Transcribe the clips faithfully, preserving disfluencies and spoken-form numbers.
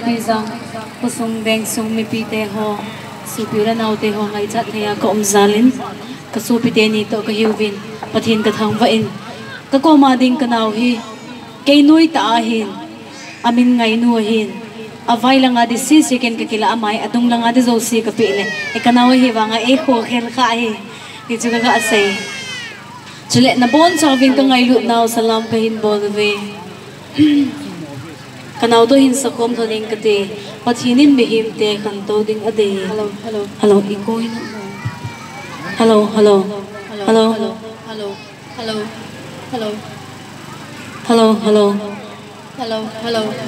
Tui jong, khosung vengsung mipite ho, sopi le naote ho ngaichat thei a ka um jal in, ka sopi teni toh ka hiuvin, Pathen ka thangvah in, ka koma ding ka nao hi, kei noi tah ahin, amin Ngainu ahin, avai langa di sese ken ka kilah a, amai adung langa di jouse ka peh le, e ka nao ahi vanga eiho khel kha ahi, ti chu ka ga sei. Chule nabonchauvin ka ngailut nau salam ka hin bol uve. Ka nao toh hin sakhom lhon ing kate, Pathen in mihemte khantou ding adei. Hello, hello. Hello, i ko in. Hello, hello. Hello, hello. Hello, hello. Hello, hello. Hello, hello. Hello, hello, hello.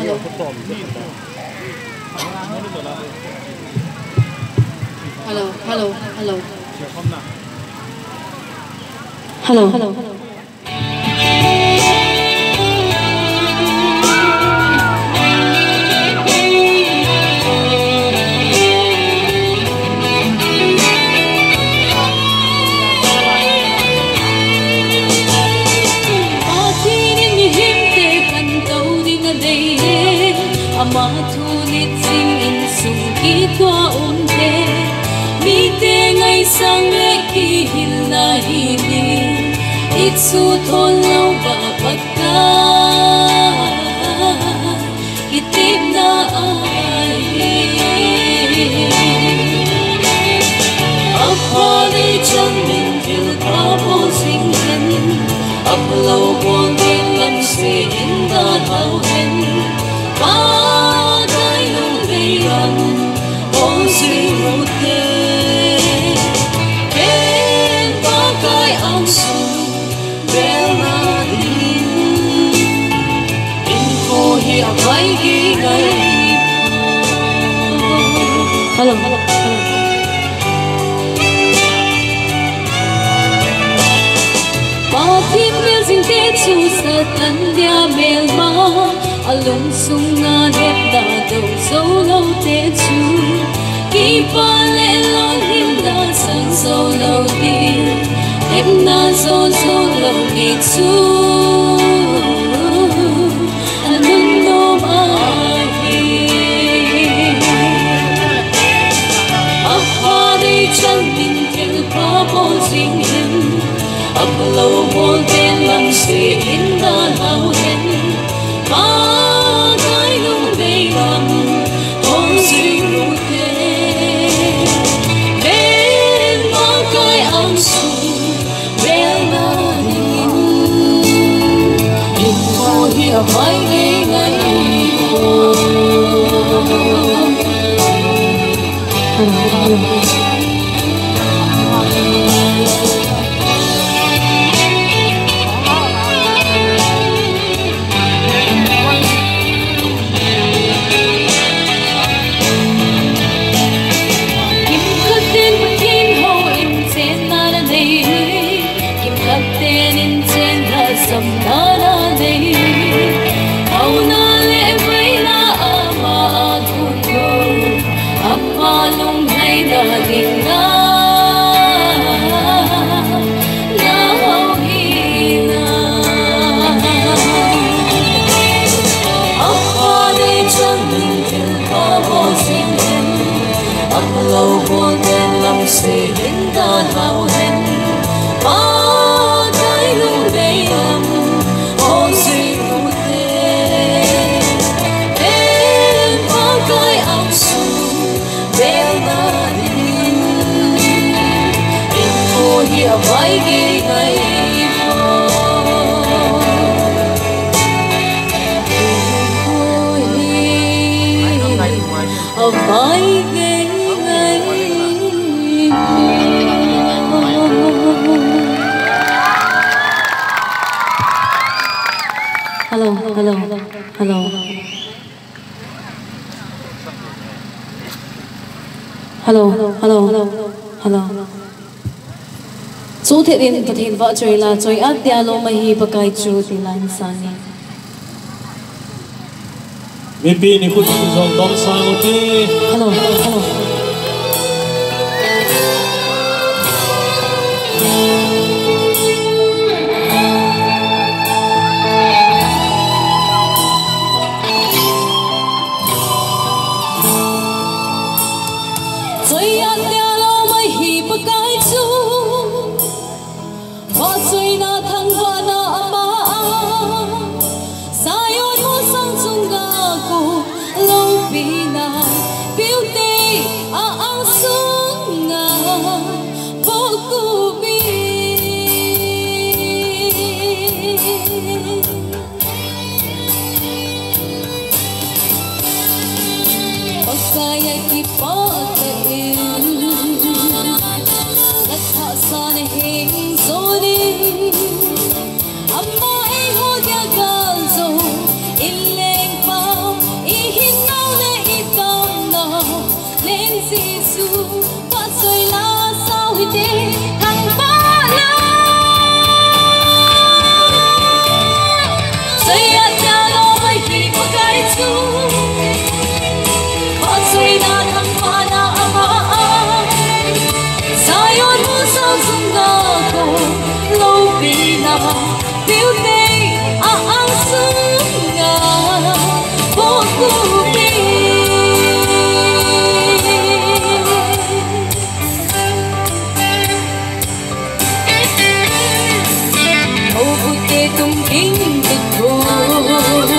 Hello, hello, hello. Hello. Hello. Pathen in mihemte khantou ding adei e, ama thu nit jing insung kitoh a umte, mite ngaisang le kihilna hi ding, i chu thol lou va pat ka. Kitepna ahi. Apa dei chan min thilpha bol jing hen, aphalo bol ding lam se in dalhau hen. Pakai lungdei lam bol jing ute. Ken Pakai angsun Belna ding in, hinkho hi avai gei ngai. Hello, hello, hello. Pathen bel jingte chu Satan dia melma, alungsung a hetna dou jou loute chu, kipa le lolhinna sang jou lou ding, hetna jo jou lou ding chu anunnom ahi. Apa dei chan min thilpha bol jing hen, aphalo bol ding lam se in dalhau hen. Pakai lungdei lam bol jing ute. Ken Pakai angsun belna ding in, hinkho hi avai gei ngai. Kimkhat in Pathen houin chenna anei, kimkhat in chenna samna anei. Haona le vaina ama a gun ho, ama lunglhaina dinga na hou hi na. Apa dei chan min thilpha bol jing hen, aphalo bol ding lam se in dalhau hen. Pakai lungdei lam bol jing ute. Ken Pakai angsun belna ding in, hinkho hi avai gei ngai. Hinkho hi avai gei ngai. Hello, hello, hello. Hello, hello, hello. Chuthet in Pathen vahchoi la, choi-at dia lom ahi Pakai chu ti la in sang e. Mipi ni khut jong dong sang u te. Hello, hello. Choi-at lou mai hi Pakai chu, vahchoina thangvahna ama a, Zion molsang chunga kon loupina, piute a angsunga pohkhup in. Pakai a kipah tah in, na tahsa na heng jon in, ama eiho dia gal jo, i lengpa, i hinnau le i damnau, Leng Jesu, vahchoina sao hite, thangvahna. Choi-at lou mai hi Pakai chu, vahchoina thangvahna ama a, Zion molsang chunga kon loupina, piute a angsunga pohkhup in. Houbung te tung ging te thon,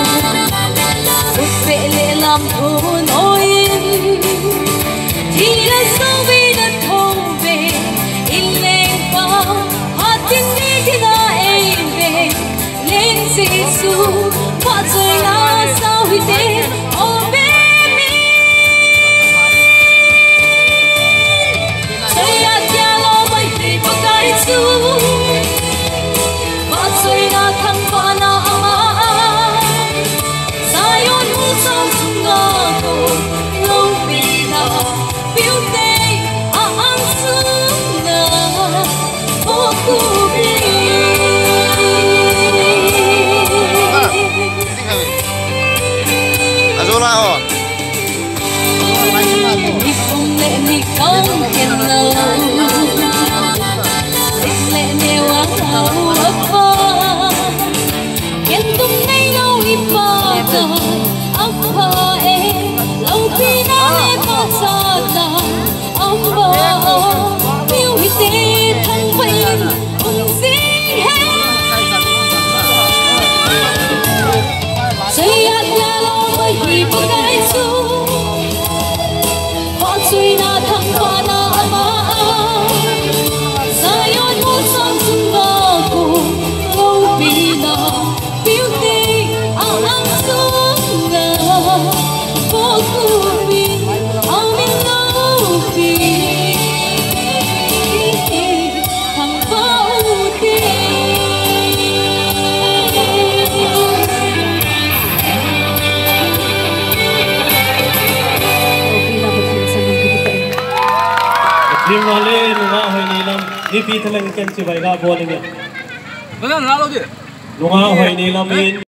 khutbeh le lamthon hoi in, thi le sangbe na thouve, i lengpa, phat tin ni tin a eive, Leng Jesu, vahchoina sao hite, amen. Choi-at lou mai hi Pakai chu, vahchoina thangvahna ama a, Zion molsang chunga kon loupina, piute a angsunga pohkhup in. Ajola ho. Ni pum le ni kang ken lou, le neu a hau apa, ken tung nei lou i Pakai, apa e, loupina le pachatna, ama a, piu hite thangvah in, um jing hen. Choi-at lou mai hi Pakai chu, vahchoina thangvahna ama a, Zion molsang chunga kon loupina, piute a angsunga pohkhup in, amen loupi. Thangvah u hite. Lim vale, nungah Hoineilam, mipi thalheng ken chibai ga bol inge. Nungah Hoineilam in.